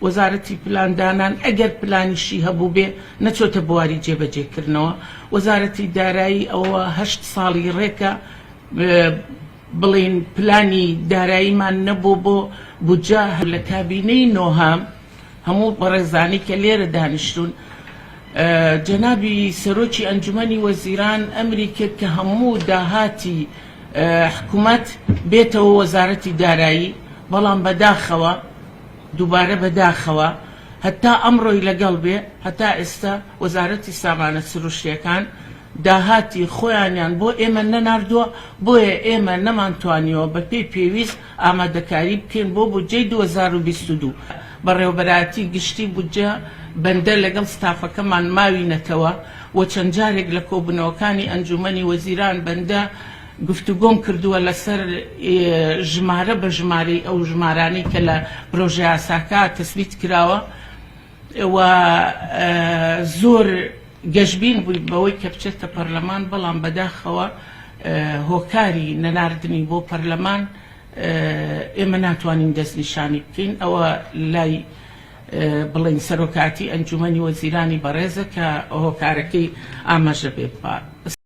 وەزارەتی پلاندانان ئەگەر پلانیشی هەبووبێ نەچۆتە بواری جێبەجێکردنەوە، وەزارەتی دارایی ئەوە هەشت ساڵی ڕێکە بڵێین پلانی داراییمان نەبوو بۆ بودجە. لە کابینەی نۆهەم هەموو بەڕێزانی کە لێرە دانیشتوون جەنابی سەرۆکی ئەنجومەنی وەزیران ئەمری کرد کە هەموو داهاتی حکومەت بێتەوە وەزارەتی دارایی، بەڵام بەداخەوە دووبارە بەداخەوە هەتا ئەمڕۆی لەگەڵ بێ هەتا ئێستا وەزارەتی سامانە سروشتیەکان داهاتی خۆیانیان بۆ ئێمە نەناردووە، بۆیە ئێمە نەمانتوانیوە بەپێی پێویست ئامادەکاری بکەین بۆ بودجەی 2022. بەڕێوەبەرایەتی گشتی بودجە بەندە لەگەڵ ستافەکەمان ماوینەتەوە و چەند جارێک لە کۆبوونەوەکانی ئەنجوومەنی وەزیران بەندە گفتوگۆم کردووە لەسەر ژمارە بە ژمارەی ئەو ژمارانەی کە لە پرۆژەیاساکە تەسبیت کراوە و زۆر گەشبین بووین بەوەی کە بچێتە پەرلەمان، بەڵام بەداخەوە هۆکاری نەناردنی بۆ پەرلەمان ئێمە ناتوانین دەستنیشانی بکەین، ئەوە لای بڵێین سەرۆکایەتی ئەنجومەنی وەزیرانی بەڕێزە کە هۆکارەکەی ئاماژە پێ بکات.